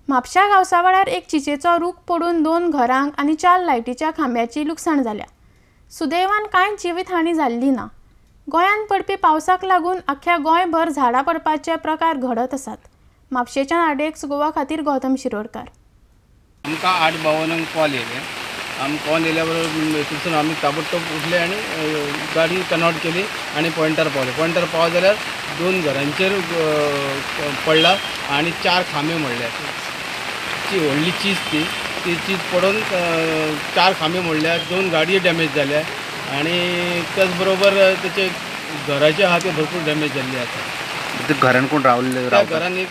म्हापशा गांवसावाड्यार एक चिचेचो रूख पडून 2 घरांक आनी 4 लायटीच्या खांब्याची लुकसाण जाल्या. सुदैवान कांय जिवीतहानी जाल्ली ना. गोंयांत पडपी पावसाक लागून अख्ख्या गोंयभर झाडां पडपाचे प्रकार घडत आसात. म्हापशेच्यान आरडीएक्स गोवा खातीर गौतम शिरोडकार. आमकां 8:52 कॉल येयले. आमी कॉल येयल्या बरोबर थंयसून आमी ताबडतोब उठले आनी गाडी टर्न आवट केली आनी पॉयंटार पावले. पॉयंटार पावले जाल्यार 2 घरांचेर पडला आनी 4 खांबे मोडले. ती व्हडली चीज ती चीज पडून 4 खांबे मोडल्या, 2 गाडयो डॅमेज जाल्या आनी त्याच बरोबर तेचे घराचे आहा ते भरपूर डॅमेज जाल्ली आसा. घरान कोण रावले? त्या घरान एक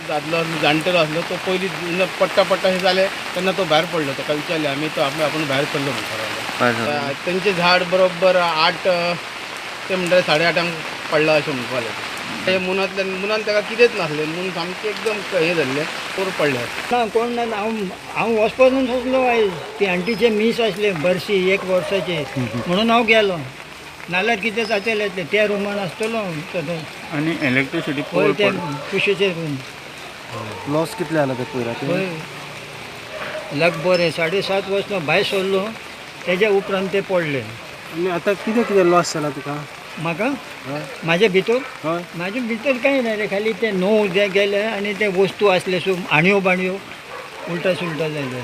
दादलो जाणटेलो आसलो, तो पयलीं पडटा पडटा अशें जालें तेन्ना तो भायर पडलो. ताका विचारलें आमी, तो आपूण भायर सरलो म्हणटा. तेंचें झाड बरोबर 8 ते म्हणटाले 8:30 पडला अशें म्हणपाक लागलें. ते मुनांतल्यान मुनान ताका कितेंच नासलें, मून सामकें एकदम हें जाल्लें, पोर पडलें. ना कोण ना, हांव वचपाक सोदलो आयज. ती आंटीचें मीस आसलें बरशी 1 वर्साचें म्हणून हांव गेलो, नाल्यार कितें जातलें त्या रुमान आसतलो सदां. आनी इलेक्ट्रिसिटी पळय ते कुशीचे रूम. लॉस कितले जाला ते पयराचे? पळय लक बरें 7:30 वर्सां भायर सरलो, तेज्या उपरांत ते पडले. आनी आतां कितें कितें लॉस जाला तुका? म्हाका म्हाजे भितर, म्हाजे भितर कांय ना रे, खाली ते 9 जे गेले आनी ते वस्तू आसले सो आणयो बाणयो उलटा सुलटा जाले.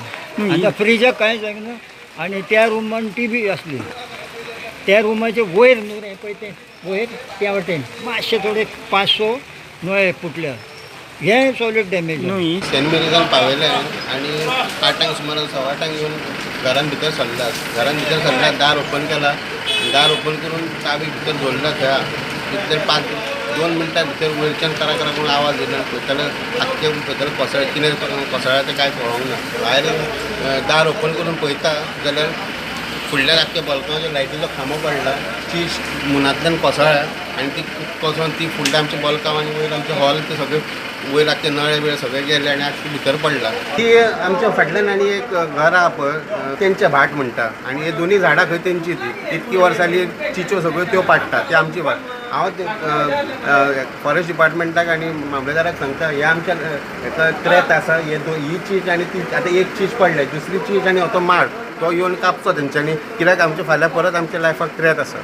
आतां फ्रिजाक कांय जायना. आनी त्या रुमान टी व्ही आसली, त्या रुमाचे वयर न्हू रे पळय ते वयर त्या वटेन मातशे थोडे 5-6 नळे फुटल्या. हे सॉलीड डॅमेज. न्हू सेंट मेरीजान पावयलें आनी 8 सुमार 8:15 येवन घरान भितर सरला. घरान भितर सरला, दार ओपन केला. दार ओपन करून चावी भितर दवरला थंय भितर 5-2 मिनटां भितर वयरच्यान करा करा करून आवाज येयलो. पळयताले आख्खे पळयताले कोसळ कितें कोसळ्ळा तें कांय पळोवंक ना. भायर दार ओपन करून पळयता जाल्यार फुडल्यान आख्खे बल्कांचेर लायटीचो खांबो पडला. ती मुनांतल्यान कोसळ्ळ्या आनी ती कोसळून ती फुडल्या आमच्या बल्कांव आनी वयर आमचें हॉल ते सगळे वयर आख्खे नळे बिळे सगळे गेले आनी आख्खे भितर पडला. ती आमच्या फाटल्यान आनी एक घर आहा पळय, तेंचें भाट म्हणटा, आनी हे दोनी झाडां खंय तेंची ती इतकी वर्सां चिच्यो सगळ्यो त्यो पाडटा, ती आमची भाट. हांव फॉरेस्ट डिपार्टमेंटाक आनी मामलेदाराक सांगता, हे आमच्या हेका त्रेत आसा, हे ही चीज आनी ती आतां एक चीज पडल्या, दुसरी चीज आनी तो माड तो येवन कापचो तेंच्यांनी, कित्याक आमच्या फाल्यां परत आमच्या लायफाक त्रेत आसा.